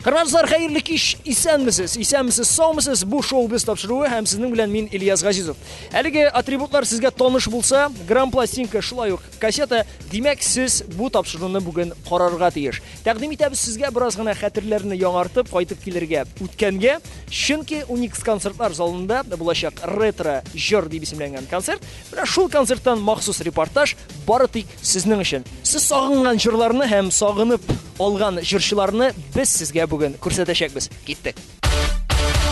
Хөрмәтле дуслар, хәерле кич, исәнмесез, исәнмесез, саумысыз. Бу шоу без тапшыруы һәм сезнең белән мин Ильяс Газизов. Әлеге атрибутлар сезгә таныш булса, грамм-пластинка, шулай ук кассета, димәк, сез бу тапшыруны бүген карарга тиеш. Тәкъдим итәбез сезгә бераз гына хәтерләрне яңартып кайтып килергә үткәнгә, чөнки Уникс концертлар залында булачак ретро җыр дип исемләнгән концерт. Менә шул концерттан махсус репортаж бары тик сезнең өчен. Сез сагынган җырларны һәм сагынып алган җырчыларны без сезгә бүген күрсәтәчәкбез. Киттек.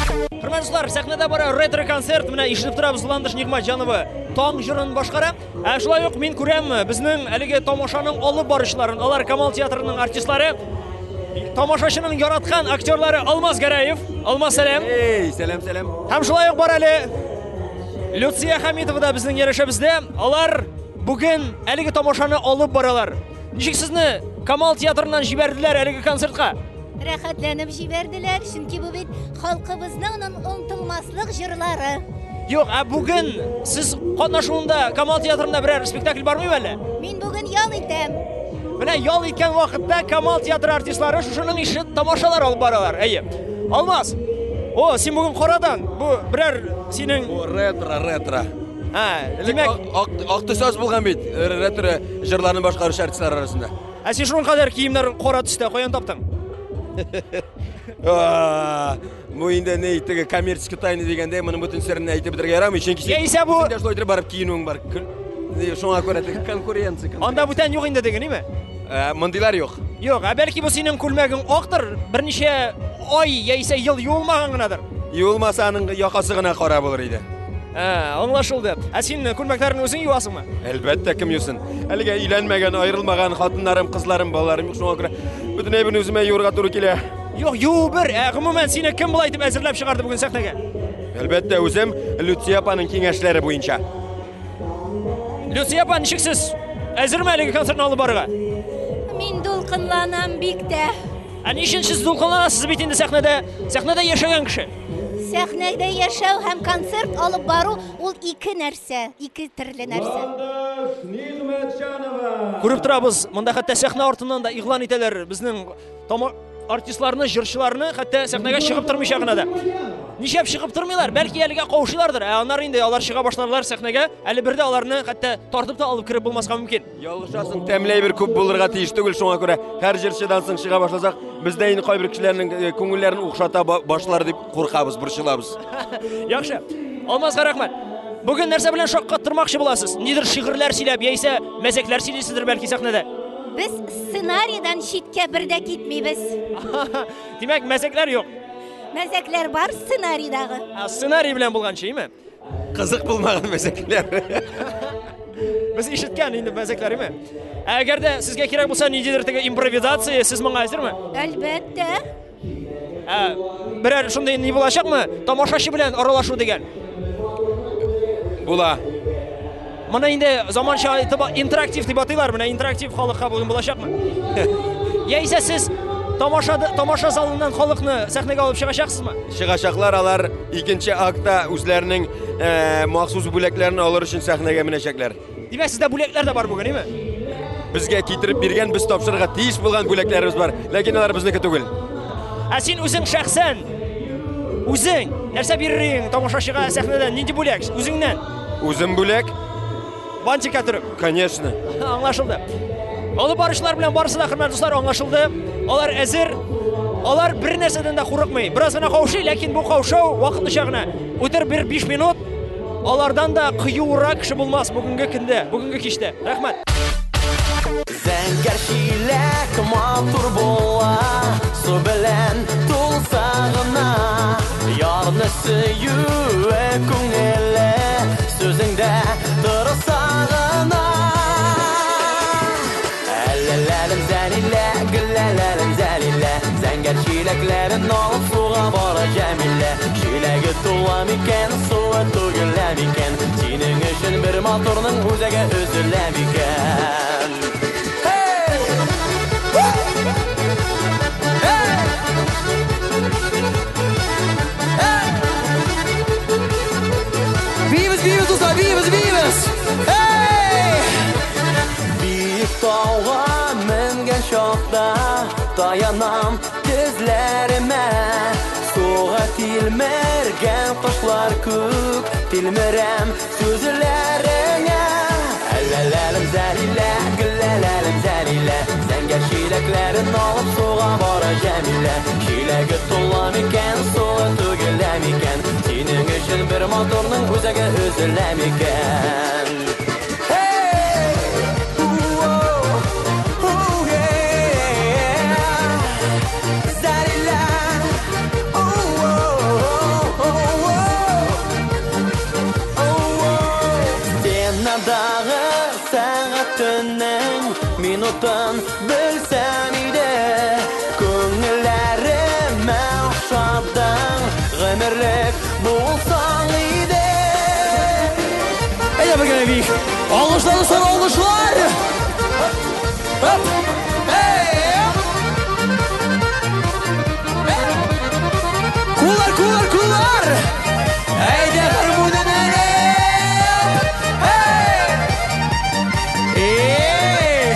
Хөрмәтле дуслар, сәхнәдә бара ретро концерт. Менә ишетеп торабыз, Ландыш Нигъмәтҗанова таң җырын башкара. Ә шулай ук мин күрәм безнең әлеге тамашаның алып баручыларын. Алар Камал театрының артистлары. Тамашачының яраткан актерлары Алмаз Гәрәев. Алмаз, сәлам. Эй, сәлам, сәлам. Һәм шулай ук бар әле Люция Хәмитова да безнең янәшәбездә. Алар бүген әлеге тамашаны алып баралар. Ничек сезне Камал театрыннан җибәрделәр әлеге концертка? Рәхәтләнеп җибәрделәр, чөнки бу бит халкыбызның онытылмаслык җырлары. Юк, ә бүген сез катнашуында Камал театрында берәр спектакль бармы әле? Мин бүген ял итәм. Менә ял иткән вакытта Камал театры артистлары шушының ише тамашалар алып баралар. Әйе. Алмаз. О, син бүген карадан. Бу берәр синең Бу ретро, ретро. Ә, димәк, ак төс аз булган бит ретро җырларны башкаручы артистлар арасында. Ә син шуның кадәр киемнәр кара төстә каян таптың? Бу инде ни теге коммерческий тайна дигәндәй, моның бөтен серен әйтеп бетерергә ярамый, чөнки син Яисә бу син дә шулай итеп барып киенүең бар. Шуңа күрә теге конкуренция. Анда бүтән юк инде теге, ниме? Мондыйлар юк. Юк, ә бәлки бу синең күлмәгең актыр, берничә ай яисә ел юылмаган гынадыр. Юылмаса аның якасы гына кара булыр иде. Ә, аңлашылды. Ә син күлмәкләрне үзең юасыңмы? Әлбәттә, кем юсын? Әлегә өйләнмәгән, аерылмаган хатыннарым, кызларым, балаларым юк, шуңа күрә бөтен әйберне үземә юырга туры килә. Юк, юу бер. Ә гомумән сине кем болай итеп әзерләп чыгарды бүген сәхнәгә? Әлбәттә, үзем Люция апаның киңәшләре буенча. Люция апа, ничек сез? Әзерме әлеге концертны алып барырга? Мин дулкынланам бик тә. Ә ни өчен сез дулкынланасыз бит инде сәхнәдә? Сәхнәдә яшәгән кеше. Сәхнәдә яшәү һәм концерт алып бару ул ике нәрсә, ике төрле нәрсә. Ландыш Нигъмәтҗанова. Күреп торабыз, монда хәтта сәхнә артыннан да игълан итәләр безнең тома артистларны, җырчыларны, хәтта сәхнәгә чыгып тормыйча гына да. Нишләп чыгып тормыйлар? Бәлки әлегә каушыйлардыр. Ә аннары инде алар чыга башларлар сәхнәгә, әле бер дә аларны хәтта тартып та алып кереп булмаска мөмкин. Ялгышасың, тәмле әйбер күп булырга тиеш түгел, шуңа күрә һәр җырчыдан соң чыга башласак, бездә инде кайбер кешеләрнең күңелләрен укшата башлар дип куркабыз, борчылабыз. Яхшы. Алмазга рәхмәт. Бүген нәрсә белән шаккаттырмакчы буласыз? Нидер шигырьләр сөйләп, яисә мәзәкләр сөйлисездер бәлки сәхнәдә? Без сценарийдан читкә бер дә китмибез. Димәк, мәзәкләр юк. Мәзәкләр бар сценарийдагы. Ә, сценарий белән булганчы, име? Кызык булмаган мәзәкләр. Без ишеткән инде мәзәкләр, име? Ә әгәр дә сезгә кирәк булса, ниндидер теге импровизация, сез моңа әзерме? Әлбәттә. Ә, берәр шундый ни булачакмы? Тамашачы белән аралашу дигән. Була. Моны инде заманча итеп интерактив дип атыйлар. Менә интерактив халыкка бүген булачакмы? Яисә сез тамаша тамаша залыннан халыкны сәхнәгә алып чыгачаксызмы? Чыгачаклар алар икенче актта үзләренең махсус бүләкләрен алыр өчен сәхнәгә менәчәкләр. Димәк, сездә бүләкләр дә бар бүген, әйме? Безгә китереп биргән, без тапшырырга тиеш булган бүләкләребез бар, ләкин алар безнеке түгел. Ә син үзең шәхсән, үзең нәрсә бирер идең тамашачыга сәхнәдән? Нинди бүләк? Үзеңнән? Үзем бүләк? Бантикка төреп. Конечно. Аңлашылды. Алып баручылар белән барысы да, хөрмәтле дуслар, аңлашылды. Алар әзер. Алар бер нәрсәдән дә курыкмый. Бераз гына каушый, ләкин бу каушау вакытлыча гына. Үтер бер 5 минут. Алардан да кыюрак кеше булмас бүгенге көндә, бүгенге кичтә. Рәхмәт. Зәңгәр чиләк матур була, су белән тулса гына. Ярны сөюе күңеле, сүзеңдә торса гына. Әлләләлем зәлилә, гөлләләлем зәлилә, зәңгәр чиләкләрен алып суга бара Җәмилә. Чиләге тула микән, суы түгелә микән? Синең өчен бер матурның үзәге өзелә микән? Биибез, биибез, дуслар, биибез, биибез! Эй! Биек тауга менгән чакта таянам тезләр. Тилмерәм сүзләреңә. Әлләләлем Зәлилә, гөлләләлем Зәлилә, зәңгәр чиләкләрен алып суга бара Җәмилә. Чиләге тула микән, суы түгелә микән? Синең өчен бер моторның үзәге өзелә микән? Hey! Ooh, ooh, yeah. Зәлилә. Ooh, oh, oh, oh, oh. Стенадагы сәгатенең минутын белсәм иде, күңелләремә охшадың, гомерлек булсаң иде. Әйдә бергә биик. Алкышлар, дуслар, алкышлар! Хоп! Эй! Куллар, куллар, куллар! Әйдә гармунын әреп! Эй! Эй!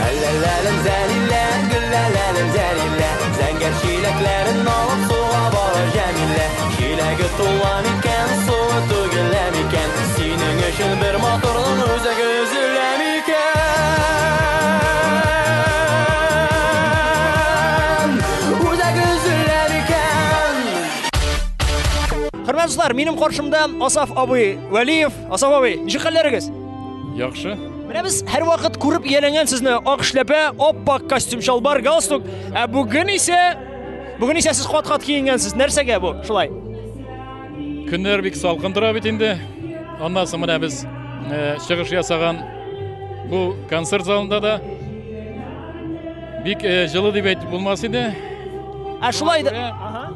Әлләләлем Зәлилә, гөлләләлем Зәлилә, зәңгәр чиләкләрен алып суга бара Җәмилә. Чиләге тула микән, суы түгелә микән? Синең өчен бер моторның үзәге өзелә микән? Үзәге өзелә микән? Хөрмәтле дуслар, минем каршымда Асаф абый Вәлиев. Асаф абый, ничек хәлләрегез? Яхшы. Менә без һәрвакыт күреп ияләнгән сезне ак эшләпә, ап-ак костюм, чалбар, галстук. Ә бүген исә сез кат-кат киенгәнсез. Нәрсәгә бу? Шулай. Көннәр бик салкын тора бит инде. Аннан соң менә без чыгыш ясаган бу концерт залында да бик җылы дип әйтеп булмас иде. Ә шулай да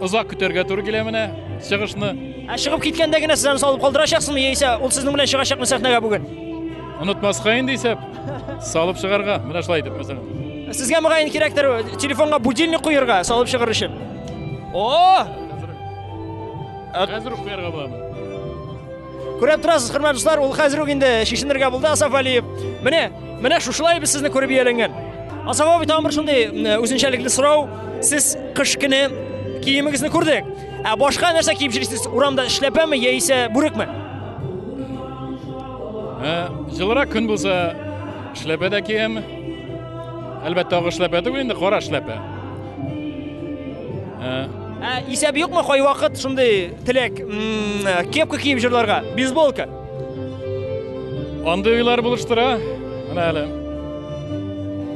Озак көтәргә туры килә менә чыгышны. Ә чыгып киткәндә генә сез аны салып калдырачаксызмы, яисә ул сезнең белән чыгачакмы сәхнәгә бүген? Онытмаска инде исәп. Салып чыгарга, менә шулай итеп, мәсәлән. Сезгә мөгаен кирәктер телефонга будильник куярга, салып чыгар өчен. О! Хәзер үк куярга буламы? Күреп торасыз, хөрмәтле дуслар, ул хәзер үк инде чишенергә булды Асаф Вәлиев. Менә шушылай без сезне күреп ияләнгән. Асаф абый, тагын бер шундый үзенчәлекле сорау. Сез кыш көне киемегезне күрдек. Ә башка нәрсә киеп йөрисез? Урамда эшләпәме яисә бүрекме? Җылырак көн булса, эшләпә дә киям. Әлбәттә, ак эшләпә түгел инде, кара эшләпә. Ә исәп юкмы кайвакыт шундый теләк, кепка киеп җырларга, бейсболка? Андый уйлар булыштыра. Менә әле.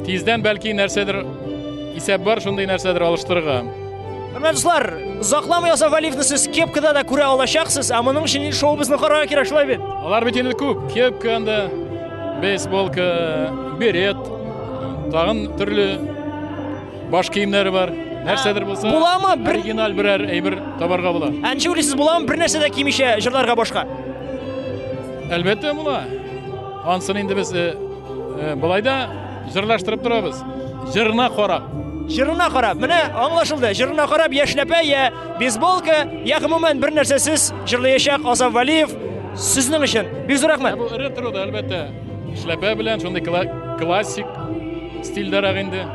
Тиздән бәлки нәрсәдер исәп бар, шундый нәрсәдер алыштырырга. Хөрмәтле дуслар, озакламый Асаф Вәлиевны сез кепкада да күрә алачаксыз, ә моның өчен шоу-безне карарга кирәк, шулай бит? Алар бит инде күп. Кепка анда, бейсболка, берет, тагын төрле баш киемнәре бар. Нәрсәдер булса, Буламы бер оригиналь берәр әйбер табарга була. Ә ничек уйлыйсыз, буламы бер нәрсә дә кимичә җырларга башка? Әлбәттә була. Ансын инде без былай да җырлаштырып торабыз. Җырына карап. Җырына карап. Менә аңлашылды. Җырына карап я эшләпә, я бейсболка, я гомумән бер нәрсәсез җырлаячак Асаф Вәлиев сезнең өчен. Бик зур рәхмәт. Бу ретро да әлбәттә. Эшләпә белән шундый классик стильдәрәк инде.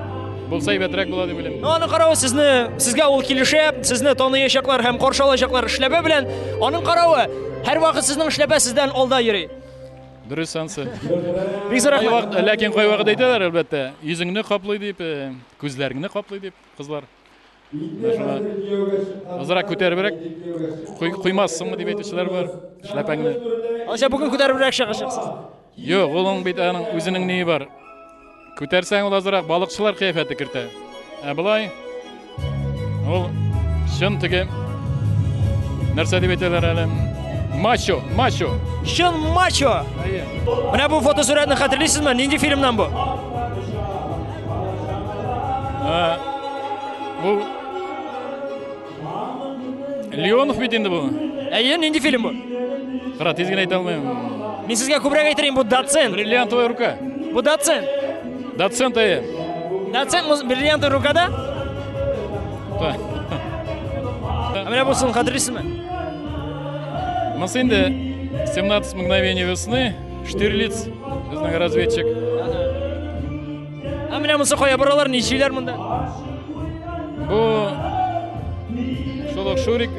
Булса әйбәтрәк була дип уйлыйм. Ну, аның каравы сезгә ул килешә, сезне таныячаклар һәм каршы алачаклар эшләпә белән. Аның каравы һәрвакыт сезнең эшләпә сездән алда йөри. Дөрес ансы. Бик зур рәхмәт. Ләкин кайвакыт әйтәләр әлбәттә, йөзеңне каплый дип, күзләреңне каплый дип, кызлар. Менә шуңа азрак күтәребрәк куймассыңмы дип әйтүчеләр бар, эшләпәңне. Алайса бүген күтәребрәк чыгачаксыз. Юк, улың бит аның үзенең ние бар. Күтәрсәң ул азрак балыкчылар кыяфәте кертә. Ә болай ул чын теге нәрсә дип әйтәләр әле? Мачо, мачо. Чын мачо. Әйе. Менә бу фотосурәтне хәтерлисезме? Нинди фильмнан бу? Бу Леонов бит инде бу. Әйе, нинди фильм бу? Кара, тиз генә әйтә алмыйм. Мин сезгә күбрәк әйтерим, бу доцент. Бриллиантовая рука. Бу доцент. Доцент, әйе. Доцент бриллиантовая рукада? Да. Ә менә бусын хәтерлисезме? Монысы инде 17 мгновений весны, Штирлиц, безнең разведчик. Ә менә монысы кая баралар, ничәләр монда? Бу шул ук Шурик,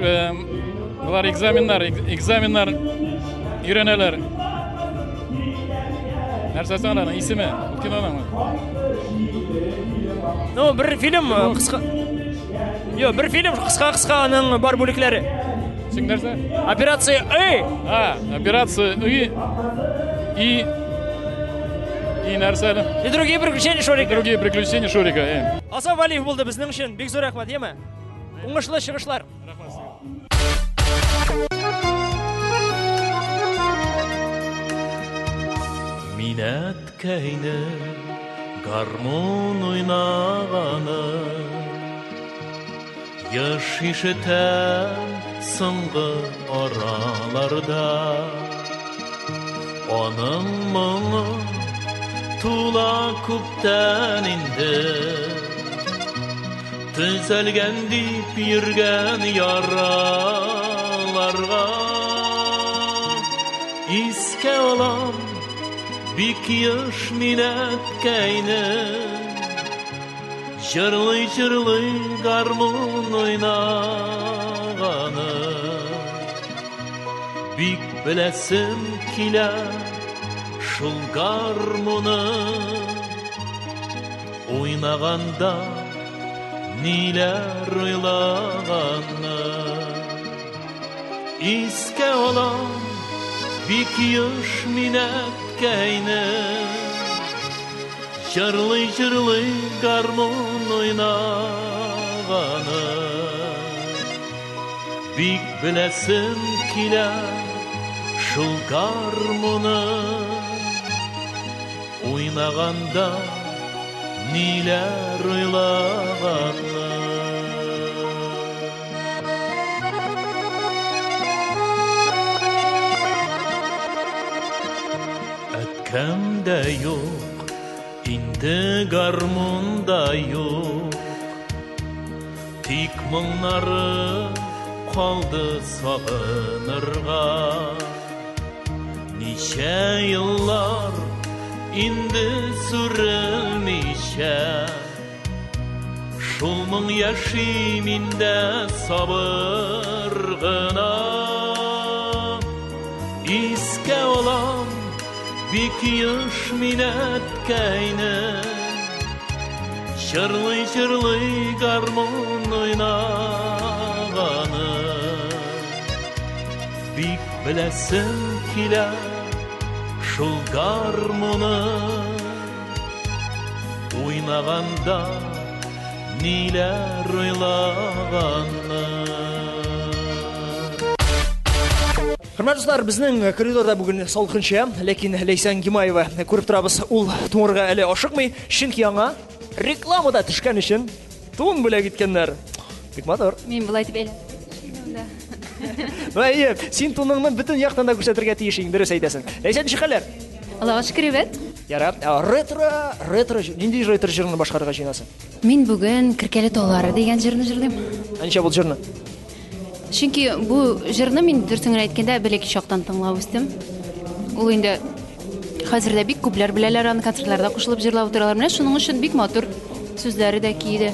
булар экзаменнар, экзаменнар өйрәнәләр. Нәрсә соң аның исеме? Ул киноның. Ну, бер фильм кыска. Йо, бер фильм кыска-кыска аның бар бүлекләре. Син нәрсә? Операция Ы. А, операция И. И. И нәрсә әле? И другие приключения Шурика. Другие приключения Шурика. Э. Асаф Валиев булды безнең өчен. Бик зур рәхмәт, яме. Уңышлы чыгышлар. Рәхмәт сезгә. Мин әткәйне гармун уйнаганы Еш ишетәм соңгы араларда. Аның моңы тула күптән инде. Төзәлгән дип йөргән яраларга. Искә алам бик еш мин әткәйне. Җырлый-җырлый гармун уйнаганы. Бик беләсем килә шул гармуны. Уйнаганда ниләр уйлаганы. Искә алам бик еш мин әткәйне. Җырлый-җырлый гармун уйнаганы. Бик беләсем килә шул гармуны. Уйнаганда ниләр уйлаганы. Әткәм дә юк, инде гармун да юк. Тик моңнары калды сагынырга. Ничә еллар инде сүрелмичә, шул моң яши миндә сабыр гына. Искә алам бик еш мин әткәйне. Җырлый-җырлый гармун уйнаганы. Бик беләсем килә шул гармуны. Уйнаганда ниләр уйлаганы. Хөрмәтле дуслар, безнең коридорда бүген салкынча, ләкин Ләйсән Гимаева күреп торабыз, ул туңырга әле ашыкмый, чөнки аңа рекламада төшкән өчен тун бүләк иткәннәр. Бик матур. Мин болай дип әйләнеп да. Ну, әйе, син туныңны бөтен яктан да күрсәтергә тиеш идең, дөрес әйтәсең. Ләйсән, ничек хәлләр? Аллага шөкер, әйбәт. Ярар, ретро, ретро, нинди ретро җырны башкарырга җыенасың? Мин бүген Керкәле таулары дигән җырны җырлыйм. Ә ничә бу җырны? Чөнки бу җырны мин, дөресен генә әйткәндә, бәләкәй чактан тыңлап үстем. Ул инде хәзер дә бик күпләр беләләр аны, концертларда кушылып җырлап утыралар. Менә шуның өчен бик матур сүзләре дә, көе дә.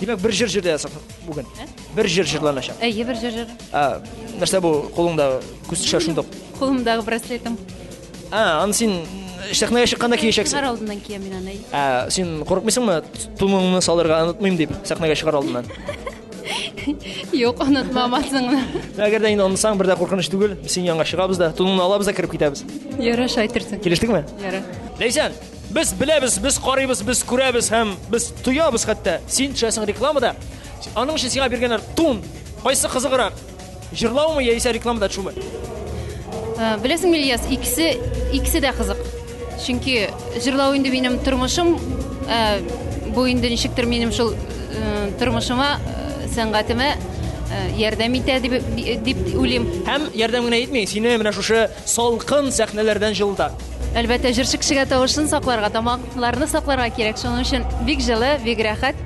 Димәк, бер җыр җырлаясың бүген. Бер җыр җырланачак. Әйе, бер җыр җырлыйм. Ә, нәрсә бу кулыңда күз төшә шундук? Кулымдагы браслетым. Ә, аны син сәхнәгә чыкканда киячәксең. Чыгар алдыннан киям мин аны. Ә, син курыкмыйсыңмы туныңны салырга онытмыйм дип, сәхнәгә чыгар алдыннан? Юк, онытмам асын гына. Әгәр дә инде онытсаң, бер дә куркыныч түгел. Без синең янга чыгабыз да, туныңны алабыз да кереп китәбез. Ярар, шулай әйтерсең. Килештекме? Ярар. Ләйсән, без беләбез, без карыйбыз, без күрәбез һәм без тоябыз хәтта. Син төшәсең рекламада. Аның өчен сиңа биргәннәр тун. Кайсы кызыграк? Җырлаумы яисә рекламада төшүме? Беләсеңме, Ильяс, икесе, икесе дә кызык. Чөнки җырлау инде минем тормышым, бу инде ничектер минем шул тормышыма, сәнгатемә ярдәм итә дип, дип уйлыйм. Һәм ярдәм генә итми, сине менә шушы салкын сәхнәләрдән җылыта. Әлбәттә, җырчы кешегә тавышын сакларга, тамакларны сакларга кирәк. Шуның өчен бик җылы, бик рәхәт.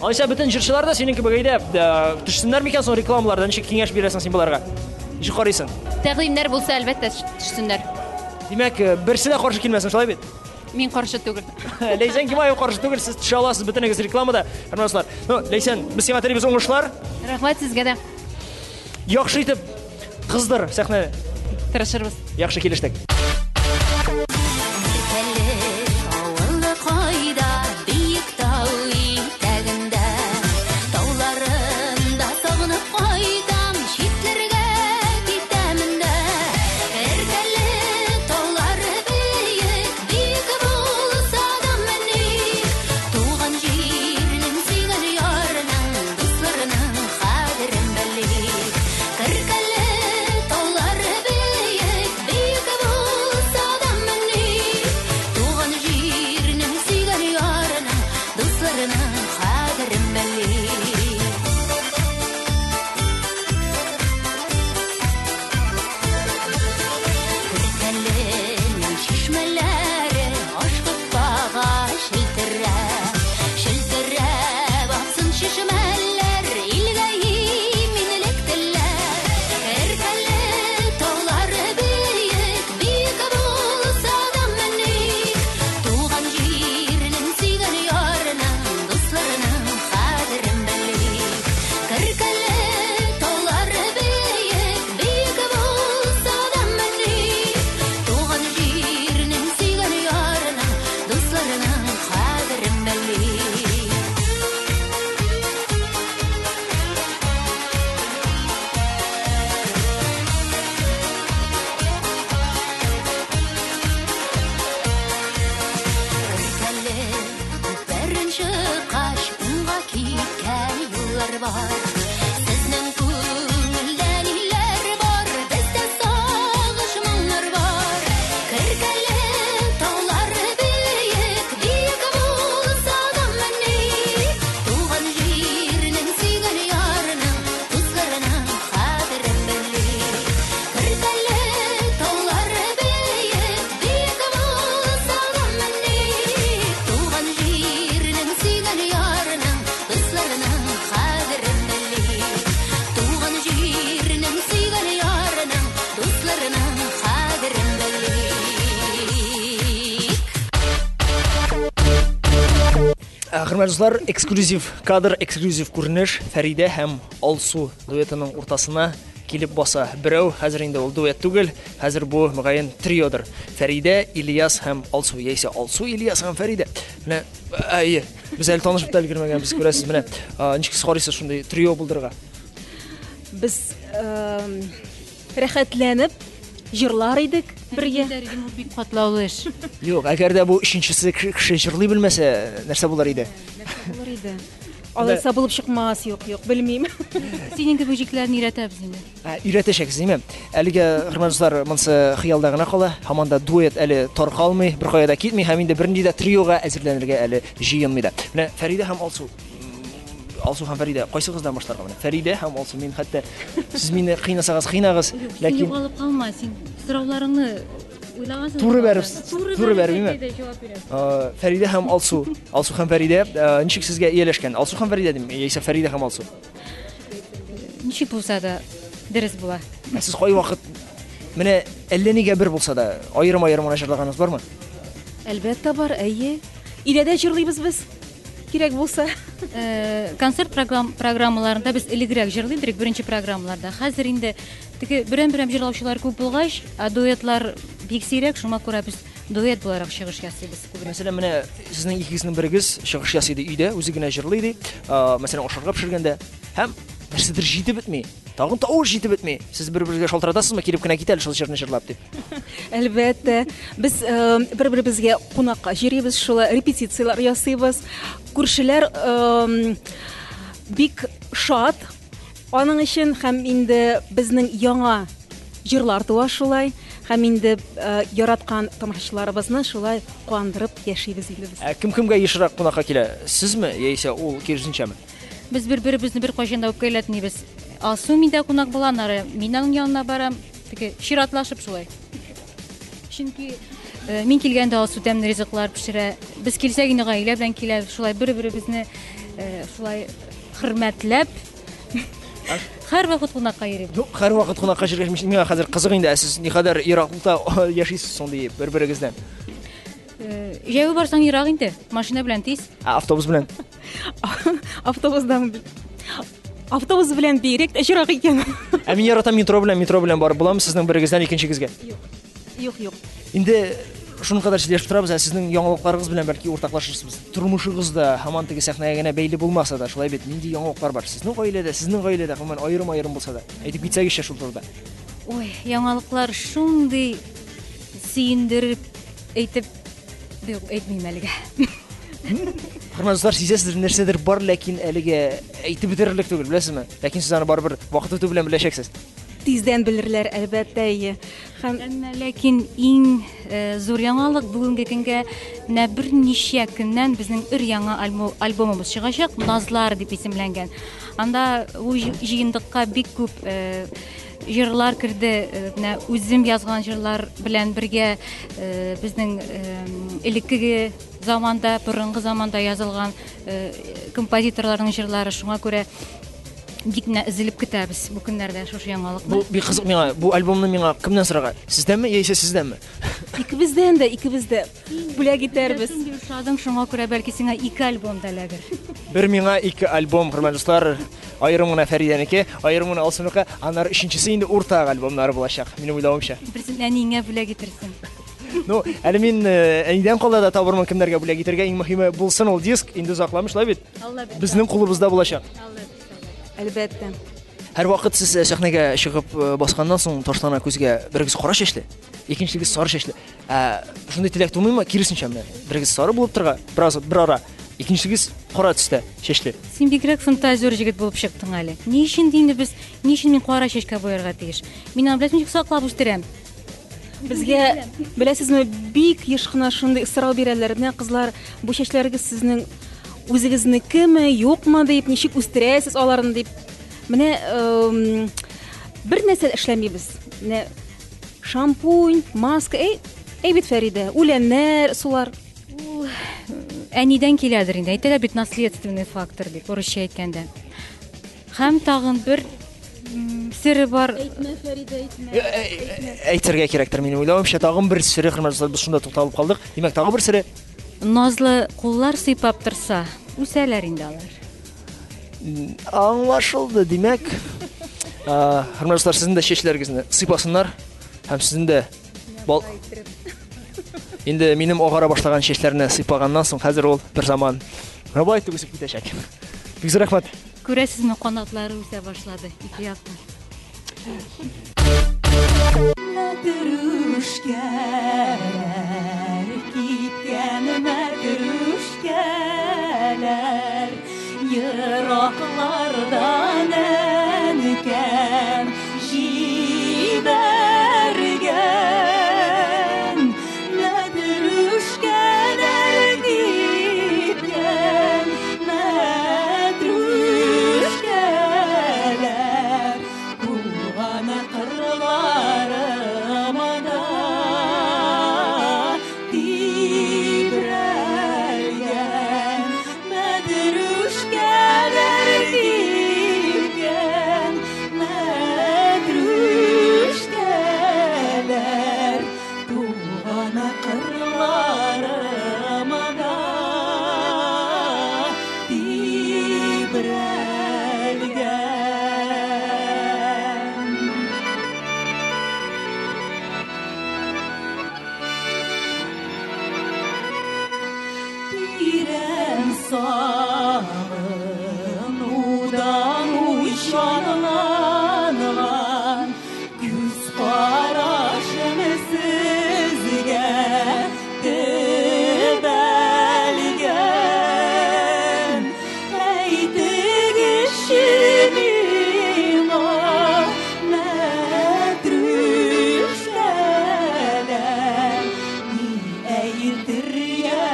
Алайса бөтен җырчылар да синең кебек әйдә, төшсеннәр микән соң рекламаларда? Ничек киңәш бирәсең син боларга? Ничек карыйсың? Тәкъдимнәр булса, әлбәттә, төшсеннәр. Димәк, берсе дә каршы килмәсен, шулай бит? Мин каршы түгел. Ләйсән Гимаева каршы түгел, сез төшә аласыз бөтенегез рекламада. Хөрмәтле дуслар. Ну, Ләйсән, без сиңа телибез уңышлар. Рәхмәт сезгә дә. Яхшы итеп кыздыр сәхнәне. Тырышырбыз. Яхшы килештек. Хөрмәтле дуслар, эксклюзив кадр, эксклюзив күренеш Фәридә һәм Алсу дуэтының уртасына килеп баса. Берәү хәзер инде ул дуэт түгел, хәзер бу мөгаен триодыр. Фәридә, Ильяс һәм Алсу, яисә Алсу, Ильяс һәм Фәридә. Менә әйе, без әле танышып та өлгермәгәнбез, күрәсез, менә ничек сез карыйсыз шундый трио булдырырга? Без рәхәтләнеп җырлар идек бергә. Бу бик катлаулы эш. Юк, әгәр дә бу өченчесе кеше җырлый белмәсә, нәрсә булыр иде? Нәрсә булыр иде? Алайса булып чыкмас, юк, юк, белмим. Синең кебек җикләрне өйрәтәбез инде. Өйрәтәчәксез, димә. Әлегә, хөрмәтле дуслар, монысы хыялда гына кала. Һаман да дуэт әле таркалмый, беркая да китми һәм инде бернинди дә триога әзерләнергә әле җыенмый да. Менә Фәридә һәм Алсу. Алсу һәм Фәридә, кайсыгыздан башларга менә? Фәридә һәм Алсу, мин хәтта сез мине кыйнасагыз кыйнагыз, ләкин югалып калма, син сорауларыңны уйлагансың. Туры бәреп, туры бәрмиме? Фәридә һәм Алсу, Алсу һәм Фәридә, ничек сезгә ияләшкән? Алсу һәм Фәридә дим, яисә Фәридә һәм Алсу. Ничек булса да дөрес була. Ә сез кайвакыт менә әллә нигә бер булса да аерым-аерым гына җырлаганыгыз бармы? Әлбәттә бар, әйе. Өйдә дә җырлыйбыз без. Кирәк булса. Э, концерт программаларында без элегрәк җырлый идек, беренче программаларда. Хәзер инде теге берәм-берәм җырлаучылар күп булгач, ә дуэтлар бик сирәк, шуңа күрә без дуэт буларак чыгыш ясыйбыз күбрәк. Мәсәлән, менә сезнең икегезнең берегез чыгыш ясый ди өйдә, үзе генә җырлый ди. Мәсәлән, ашарга пешергәндә һәм нәрсәдер җитеп бетми. Тагын тавыш җитеп бетми. Сез бер-берегезгә шалтыратасызмы, килеп кенә кит әле шул җырны җырлап дип? Әлбәттә, без э, бер-беребезгә кунакка йөрибез, шулай репетицияләр ясыйбыз. Күршеләр э, бик шат аның өчен һәм инде безнең яңа җырлар туа шулай һәм инде э, яраткан тамашачыларыбызны шулай куандырып яшибез инде без. Ә кем кемгә ешрак кунакка килә? Сезме яисә ул киресенчәме? Без бер-беребезне беркайчан да үпкәләтмибез. Алсу миндә кунак була, аннары мин аның янына барам. Теге чиратлашып шулай. Чөнки э, мин килгәндә Алсу тәмле ризыклар пешерә. Без килсәк инде гаилә белән киләбез. Шулай бер-беребезне э, шулай хөрмәтләп һәрвакыт кунакка йөрибез. Ну, һәрвакыт кунакка йөргәч, миңа хәзер кызык инде, ә сез никадәр ераклыкта яшисез соң диеп бер-берегездән? Э, җәяү барсаң ерак инде, машина белән тиз. Ә автобус белән? Автобусдан Автобус белән бигрәк тә җырак икән. Ә мин яратам метро белән, метро белән барып буламы сезнең берегездән икенчегезгә? Юк, юк. Инде шуның кадәр сөйләшеп торабыз, ә сезнең яңалыкларыгыз белән бәлки уртаклашырсыз. Тормышыгыз да һаман теге сәхнәгә генә бәйле булмаса да, шулай бит, нинди яңалыклар бар сезнең гаиләдә, сезнең гаиләдә, гомумән аерым-аерым булса да. Әйтеп китсәгезчә шул турыда. Ой, яңалыклар шундый сөендереп әйтеп, юк, әйтмим әлегә. Хөрмәтле дуслар, сизәсездер, нәрсәдер бар, ләкин әлегә әйтеп бетерерлек түгел, беләсезме? Ләкин сез аны барыбер вакыт үтү белән беләчәксез. Тиздән белерләр, әлбәттә, әйе. Һәм Әмма ләкин иң э, зур яңалык бүгенге көнгә менә берничә көннән безнең өр яңа альбомыбыз чыгачак, Назлар дип исемләнгән. Анда бу җыентыкка бик күп э, җырлар керде. Э, менә үзем язган җырлар белән бергә безнең элеккеге заманда, борынгы заманда язылган композиторларның җырлары. Шуңа күрә бик менә өзелеп көтәбез бу көннәрдә шушы яңалыкны. Бу бик кызык миңа. Бу альбомны миңа кемнән сорарга? Сездәнме яисә сездәнме? Икебездән дә, икебез дә бүләк итәрбез. Шундый ошадың, шуңа күрә бәлки сиңа ике альбом да эләгер. Бер миңа ике альбом, хөрмәтле дуслар. Аерым гына Фәридәнеке, аерым гына Алсуныкы, аннары өченчесе инде уртак альбомнары булачак, минем уйлавымча. Берсен әниеңә бүләк итерсең. Ну, әле мин э, әнидән кала да табырмын кемнәргә бүләк итәргә. Иң мөһиме булсын ул диск, инде озакламый шулай бит. Безнең кулыбызда булачак. Әлбәттә. Һәрвакыт сез э, сәхнәгә чыгып э, басканнан соң ташлана күзгә берегез кара чәчле, икенчегез сары чәчле. Ә шундый теләк тумыймы? Киресенчә менә. Берегез сары булып торга, бераз бер ара, икенчегез кара төстә чәчле. Син бигрәк фантазер җегет булып чыктың әле. Ни өчен инде без, ни өчен мин кара чәчкә буярга тиеш? Мин аны беләсең ничек саклап үстерәм. Безгә, беләсезме, бик еш кына шундый сорау бирәләр. Менә кызлар, бу чәчләрегез сезнең үзегезнекеме, юкмы дип, ничек үстерәсез аларны дип. Менә бер нәрсә эшләмибез. Менә шампунь, маска, әй, әй бит Фәридә, үләннәр, сулар. Ул әнидән киләдер инде. Әйтәләр бит наследственный фактор дип, урысча әйткәндә. Һәм тагын бер сере бар. Әйтмә, Фәридә, әйтмә. Әйтергә кирәктер, минем уйлавымча, тагын бер сере, хөрмәтле дуслар, без шунда тукталып калдык. Димәк, тагын бер сере. Назлы куллар сыйпап торса, үсәләр инде алар. Аңлашылды, димәк. Хөрмәтле дуслар, сезнең дә чәчләрегезне сыйпасыннар һәм сезнең дә бал Инде минем агара башлаган чәчләрне сыйпаганнан соң хәзер ул бер заман менә болай итеп үсеп китәчәк. Бик зур рәхмәт. Күрәсезме, канатлары үсә башлады ике яктан. Мәтрүшкәләр кипкән мәтрүшкәләр ераклардан әнкәм җибәргән мәтрүшкәләр кипкән мәтрүшкәләр туган кырларымда тибрәлгән мәтрүшкәләр кипкән мәтрүшкәләр туган кырларымда тибрәлгән. Тирән сагынудан уйчанланган күз карашым сезгә төбәлгән. Әйтегезче миңа, мәтрүшкәләр, ни әйтергә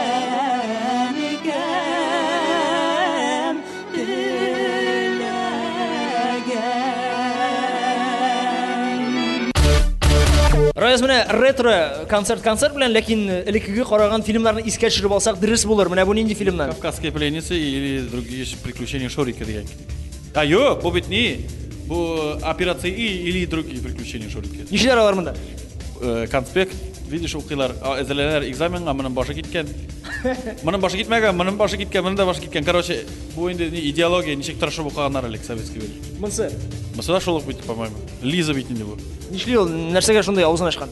әнкәм теләгән. Раяз менә ретро концерт концерт белән, ләкин элеккеге караган фильмнарны искә төшереп алсак дөрес булыр. Менә бу нинди фильмнар? Кавказская пленница или другие приключения Шурика дигән. А юк, бу бит ни? Бу операция И или другие приключения Шурика. Нишләр алар монда? Конспект, видишь, укыйлар, әзерләнәләр экзаменга, моның башы киткән. Моның башы китмәгән, моның башы киткән, моның да башы киткән. Короче, бу инде ни идеология, ничек тырышып укыганнар элек советский бит. Монсы. Монсы да шул ук бит, по-моему. Лиза бит инде бу. Нишли ул? Нәрсәгә шундый авызын ачкан?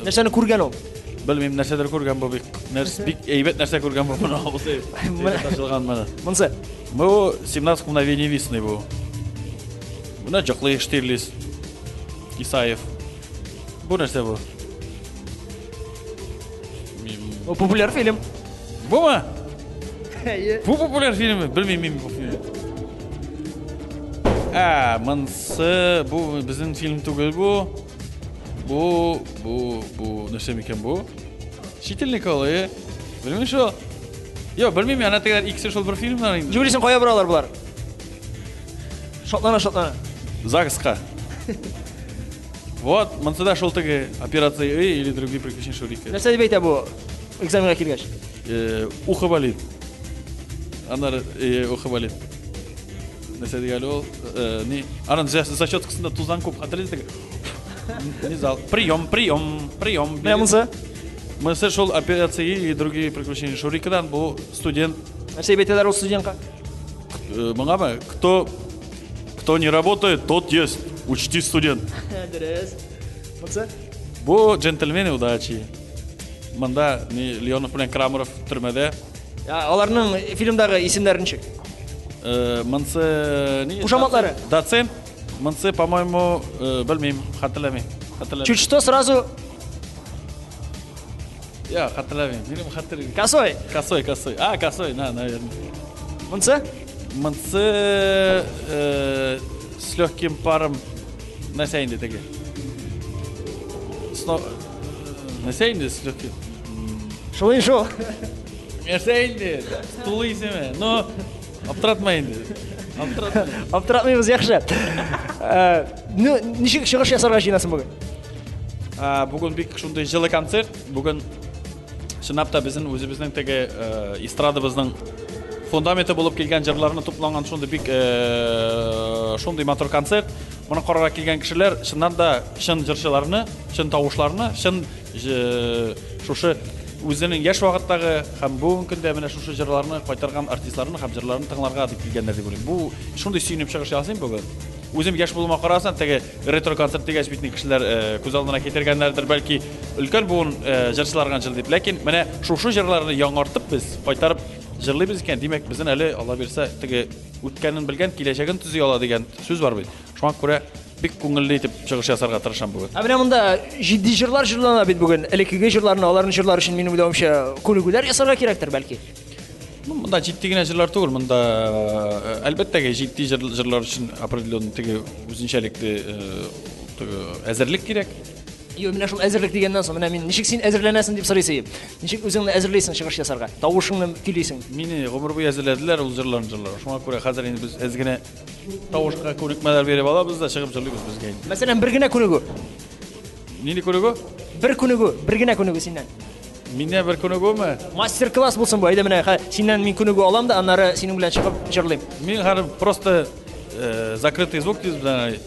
Нәрсәне күргән ул? Белмим, нәрсәдер күргән бу бик. Нәрс бик әйбәт нәрсә күргән бу моны авызы. Ачылган моны. Монсы. Бу 17 мгновений весны бу. Менә Җоклый Штирлиц. Исаев. Бу нәрсә бу? Бу популяр фильм. Бумы? Әйе. Бу популяр фильм, белмим мин бу фильм. Ә, монсы бу безнең фильм түгел бу. Бу, бу, бу нәрсә микән бу? Чит ил Николае. Белмим шул. Юк, белмим, әнә тегеләр икесе шул бер фильмнар инде. Җүлисең кая баралар болар? Шатлана, шатлана. ЗАГСка. Вот, монсы да шул теге операция И или другие приключения Шурика. Нәрсә дип әйтә бу экзаменга килгәч? Ухо болит. Аннары ухо болит. Нәрсә дигән ул? Ни? Аның зачеткасында тузан күп, хәтерлисез теге. Не зал. Прием, прием, прием. Менә монсы. Монсы шул операция И и другие приключения Шурикадан бу студент. Нәрсә дип әйтәләр ул студентка? Моңамы? Кто не работает, тот ест. Учти, студент. Дөрес. Монсы? Бу джентльмены удачи. Монда ни Леонов белән Крамаров төрмәдә. Аларның фильмдагы исемнәре ничек? Монсы ни? Кушаматлары. Доцент. Монсы, по-моему, белмим, хәтерләмим. Хәтерләмим. Чуть что сразу Я, хәтерләмим. Минем хәтер. Косой. Косой, косой. А, косой, на, наверное. Монсы? Монсы с легким паром нәрсә инде теге? Сно нәрсә инде с легким? Шул инде шул. Нәрсә инде? Тулы исеме. Но аптыратма инде. Аптыратма. Аптыратмыйбыз, яхшы. Ну, ничек чыгыш ясарга җыенасың бүген? Бүген бик шундый җылы концерт. Бүген чынлап та безнең үзебезнең теге эстрадабызның фундаменты булып килгән җырларны тупланган шундый бик шундый матур концерт. Моны карарга килгән кешеләр чыннан да чын җырчыларны, чын тавышларны, чын шушы үзенең яшь вакыттагы һәм бүгенге көндә менә шушы җырларны кайтарган артистларны һәм җырларны тыңларга дип килгәннәр дип уйлыйм. Бу шундый сөенеп чыгыш ясыйм бүген. Үзем яшь булуыма карасам, теге ретро концерт дигәч бит кешеләр күз алдына китергәннәрдер, бәлки өлкән буын җырчылар гына җырлый дип. Ләкин менә шушы җырларны яңартып без кайтарып җырлыйбыз икән, димәк, безнең әле Алла бирсә, теге үткәнен белгән, киләчәген төзи ала дигән сүз бар бит. Шуңа күрә бик күңелле итеп чыгыш ясарга тырышам бүген. Ә менә монда җитди җырлар җырлана бит бүген. Элеккеге җырларны, аларны җырлар өчен минем уйлавымча, күнегүләр ясарга кирәктер бәлки. Ну, монда җитди генә җырлар түгел, монда әлбәттә җитди җырлар өчен определенный теге үзенчәлекле теге әзерлек кирәк. Йо, менә шул әзерлек дигәннән соң, менә мин ничек син әзерләнәсең дип сорыйсы. Ничек үзеңне әзерлисең чыгыш ясарга? Тавышыңны көйлисең. Мине гомер буе әзерләделәр ул җырларны җырларга. Шуңа күрә хәзер инде без әз генә тавышка күнекмәләр биреп алабыз да чыгып җырлыйбыз безгә инде. Мәсәлән, бер генә күнегү. Нинди күнегү? Бер күнегү, бер генә күнегү синнән. Миннән бер күнегүме? Мастер-класс булсын бу. Әйдә менә синнән мин күнегү алам да, аннары синең белән чыгып җырлыйм. Мин хәзер просто закрытый звук дип белән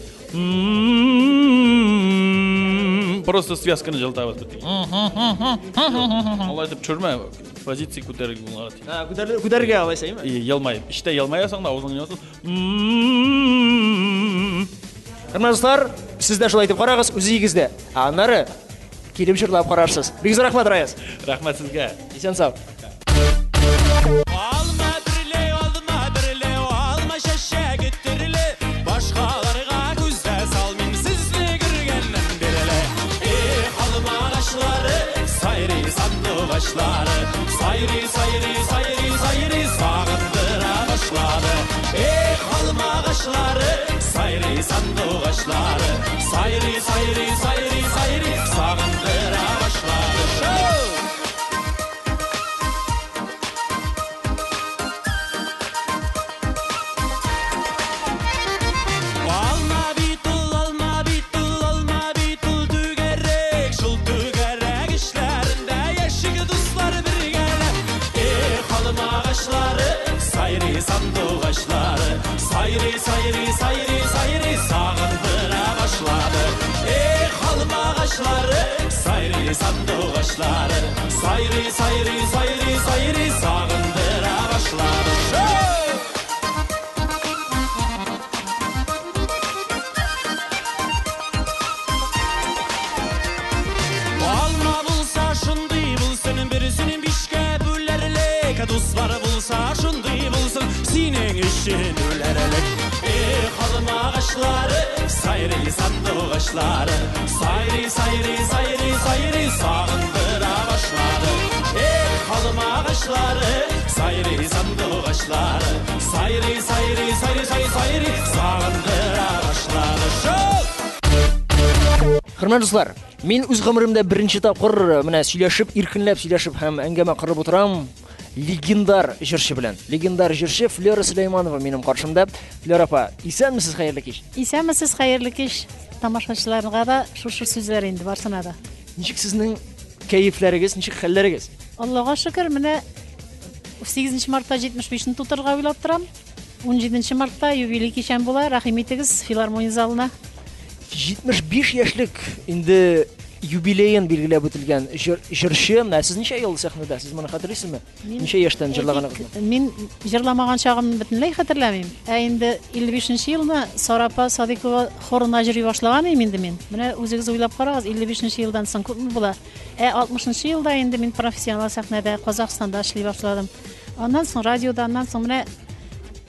просто связканы җылытабыз бит. Алай итеп төшермә, позиция күтәрелгән булырга тиеш. А, күтәрергә алайса, әйме? Елмаеп. Эчтә елмаясың да, авызыңны ясың. Хөрмәтле дуслар, сез дә шулай итеп карагыз, үзегез дә. Ә аннары килеп җырлап карарсыз. Бик зур рәхмәт, Раяз. Рәхмәт сезгә. Исән сау. Алма төрле, алма төрле, алма чәчәге төрле, башкаларга күз дә салмыйм сезне күргәннән бирле. Эх, алма агачлары, сайрый сандугачлары, сайрый, сайрый, сайрый, сайрый, сагындыра башлады. Эх, алма агачлары, сайрый сандугачлары, сайрый, сайрый, сайрый, сайрый, сагындыра башлады. Шоу! Алма бит ул, алма бит ул, алма бит ул түгәрәк, шул түгәрәк эшләрендә яшик дуслар бергәләп. Эх, алма агачлары, сайрый сандугачлары, сайрый, сайрый, сайрый, сайрый, сагындыра башлады. Эх, алма агачлары, сайрый сандугачлары, Сайрый, сайрый, сайрый, сайрый, сагындыра башлады. Шоу! Алма булса шундый булсын, берсен бишкә бүләрлек. Дуслар булса шундый булсын, синең өчен үләрлек. Эх, алма агачлары, сайрый сандугачлары, сайрый, сайрый, сайрый, сайрый, сагындыра башлады. Эх, алма агачлары, сайрый сандугачлары, сайрый, сайрый, сайрый, сайрый, сайрый, сагындыра башлады. Шоу! Хөрмәтле дуслар, мин үз гомеремдә беренче тапкыр менә сөйләшеп, иркенләп сөйләшеп һәм әңгәмә корып утырам легендар җырчы белән. Легендар җырчы Флера Сөләйманова минем каршымда. Флера апа, исәнмесез, хәерле кич. Исәнмесез, хәерле кич. Тамашачыларга да шушы сүзләр инде барсына да. Ничек сезнең кәефләрегез, ничек хәлләрегез? Аллага шөкер, менә 8 мартта 75-не тутырырга уйлап торам. 17 мартта юбилей кичәм була. Рәхим итегез филармония залына. 75 яшьлек инде юбилеен билгеләп үтелгән җырчы. Ә сез ничә ел сәхнәдә? Сез моны хәтерлисезме? Ничә яшьтән җырлаганыгызны? Мин җырламаган чагымны бөтенләй хәтерләмим. Ә инде 55 елны Сара апа Садыйкова хорына җырлый башлаган идем инде мин. Менә үзегез уйлап карагыз, 55 елдан соң күпме була? Ә 60 елда инде мин профессионал сәхнәдә Казахстанда эшли башладым. Аннан соң радиода, аннан соң менә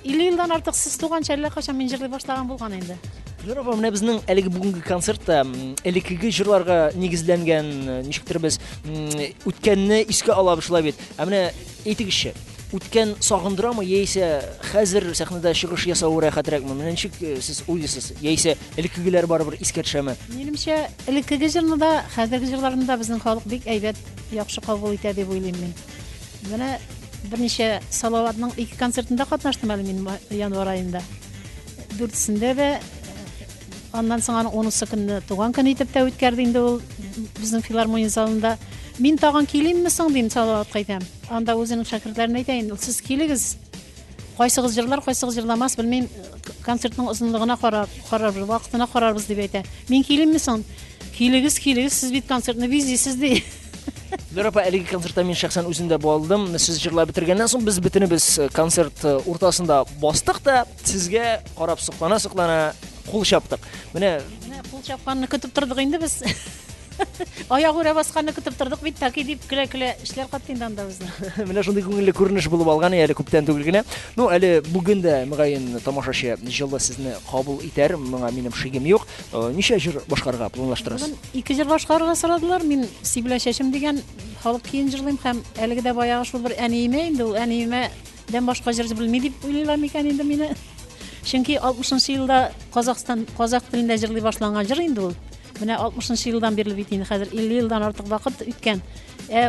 50 елдан артык сез туганчы әллә кайчан мин җырлый башлаган булган инде. Флера апа, менә безнең әлеге бүгенге концертта элеккеге җырларга нигезләнгән, ничектер без үткәнне искә алабыз шулай бит. Ә менә әйтегезче, үткән сагындырамы яисә хәзер сәхнәдә чыгыш ясау рәхәтрәкме? Менә ничек сез уйлыйсыз? Яисә элеккегеләр барыбер искә төшәме? Минемчә, элеккеге җырны да, хәзерге җырларны да безнең халык бик әйбәт, яхшы кабул итә дип уйлыйм мин. Менә берничә Салаватның ике концертында катнаштым әле мин январь аенда. Дүртесендә дә, аннан соң аның 10 көнне туган көн итеп тә үткәрде инде ул безнең филармония залында. Мин тагын килимме соң дим, Салаватка әйтәм. Анда үзенең шәкертләренә әйтә инде, сез килегез. Кайсыгыз җырлар, кайсыгыз җырламас, белмим, концертның озынлыгына карап, карарбыз, вакытына карарбыз дип әйтә. Мин килимме соң? Килегез, килегез, сез бит концертны бизисез ди. Флера апа, әлеге концертта мин шәхсән үзем дә булдым. Сез җырлап бетергәннән соң без бөтенебез концерт уртасында бастык та, сезгә карап соклана-соклана кул чаптык. Менә Менә кул чапканны көтеп тордык инде без. Аягүрә басканны көтеп тордык бит, таки дип көлә-көлә эшләр катты инде анда безне. Менә шундый күңелле күренеш булып алган әле күптән түгел генә. Ну, әле бүген дә мөгаен тамашачы җылы сезне кабул итәр, моңа минем шигем юк. Ничә җыр башкарырга планлаштырасыз? Бүген ике җыр башкарырга сорадылар. Мин Сибелә чәчем дигән халык көен җырлыйм һәм әлеге дә баягы шул бер әниемә инде ул әниемә дән башка җыр белми дип уйлыйлар микән инде мине. Чөнки 60 елда Казахстан казах телендә җырлый башланган җыр инде ул. Менә 60 елдан бирле бит инде хәзер 50 елдан артык вакыт үткән.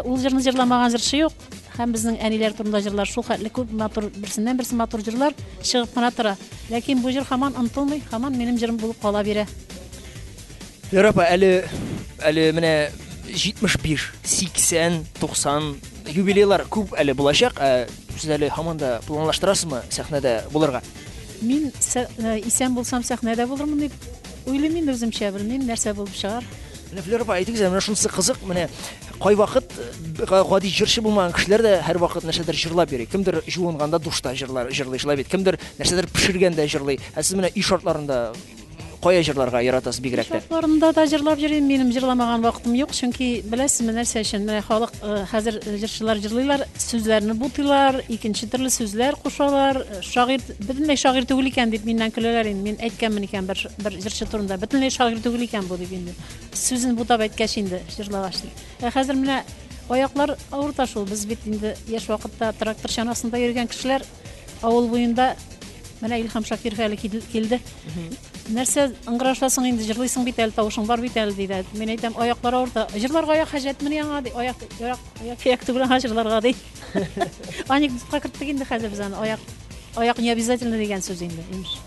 Ул җырны җырламаган җырчы юк. Һәм безнең әниләр турында җырлар шул хәтле күп матур, берсеннән берсе матур җырлар чыгып кына тора. Ләкин бу җыр һаман онытылмый, һаман минем җырым булып кала бирә. Флера апа, әле, әле менә 75, 80, 90 юбилейлар күп әле булачак. Ә сез әле һаман да планлаштырасызмы сәхнәдә булырга? Мин исән булсам сәхнәдә булырмын дип уйлыйм инде үземчә, белмим нәрсә булып чыгар. Менә Флера апа, әйтегез, менә шунысы кызык, менә кайвакыт гади җырчы булмаган кешеләр дә һәрвакыт нәрсәдер җырлап йөри. Кемдер җуынганда душта җырлар, җырлый, шулай бит. Кемдер нәрсәдер пешергәндә җырлый. Ә сез менә өй шартларында кая җырларга яратасыз бигрәк тә? Шартларында да җырлап йөрим, минем җырламаган вакытым юк, чөнки беләсезме нәрсә өчен? Менә халык хәзер җырчылар җырлыйлар, сүзләрне бутыйлар, икенче төрле сүзләр кушалар. Шагыйрь бөтенләй шагыйрь түгел икән дип миннән көләләр инде. Мин әйткәнмен икән бер җырчы турында, бөтенләй шагыйрь түгел икән бу дип инде. Сүзен бутап әйткәч инде җырлагач. Ә хәзер менә аяклар авырта шул. Без бит инде яшь вакытта трактор чанасында йөргән кешеләр авыл буенда. Менә Илһам Шакиров әле килде. Нәрсә ыңгырашасың инде, җырлыйсың бит әле, тавышың бар бит әле диде. Мин әйтәм, аяклар авырта. Җырларга аяк хаҗәтмени аңа ди. Аяк, аяк, аяк кирәк түгел аңа җырларга ди. Анекдотка керттек инде хәзер без аны. Аяк, аяк не обязательно дигән сүз инде, имеш.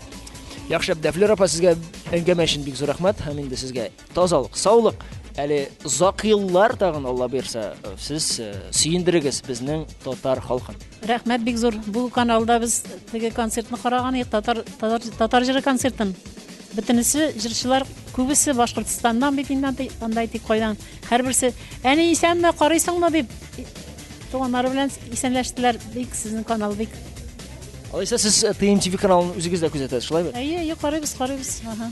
Яхшы, Флера апа, сезгә әңгәмә өчен бик зур рәхмәт һәм инде сезгә тазалык, саулык. Әле озак еллар тагын Алла бирсә, сез сөендерегез безнең татар халкын. Рәхмәт бик зур. Бу каналда без теге концертны караган идек, татар җыры концертын. Бөтенесе җырчылар, күбесе Башкортстаннан бит инде анда, анда әйтик кайдан. Һәрберсе, әни исәнме, карыйсыңмы дип туганнары белән исәнләштеләр. Бик сезнең канал бик. Алайса сез ТМТВ каналын үзегез дә күзәтәсез, шулай бит? Әйе, әйе, карыйбыз, карыйбыз. Ага.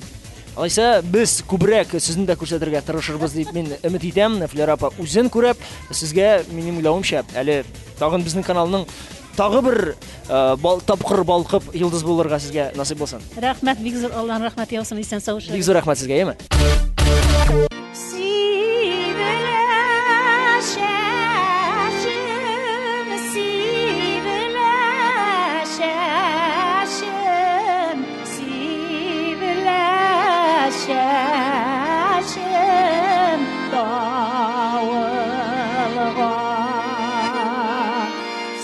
Алайса без күбрәк сезне дә күрсәтергә тырышырбыз дип мин өмет итәм. Флера апа үзен күреп, сезгә минем уйлавымча, әле тагын безнең каналның тагы бер э, бал, тапкыр балкып йолдыз булырга сезгә насыйп булсын. Рәхмәт, бик зур Аллаһның рәхмәте яусын, исән сау Бик зур рәхмәт сезгә, әйеме? Сибелә чәчем, сибелә чәчем, сибелә чәчем давылга.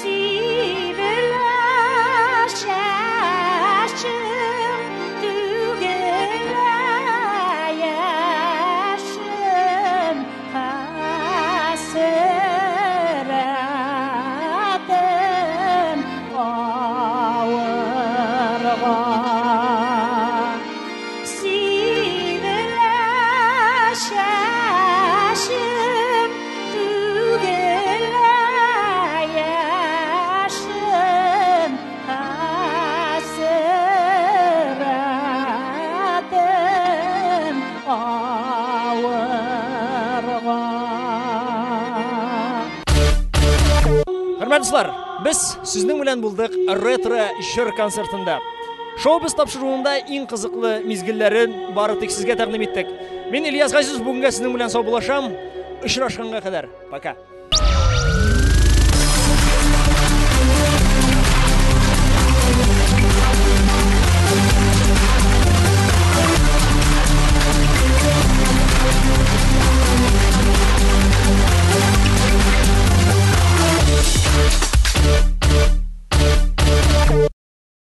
Сибелә чәчем, түгелә яшем, хәсрәтем авырга. Сибелә чәчем, түгелә яшем, хәсрәтем авырга. Хөрмәтле дуслар, без сезнең белән булдык ретро җыр концертында. Шоу-біз тапшыруында иң кызыклы мизгелләрен бары тик сезгә тәкъдим иттек. Мин Ильяс Газизов бүгенгә сезнең белән саубуллашам. Очрашканга кадәр. Пока.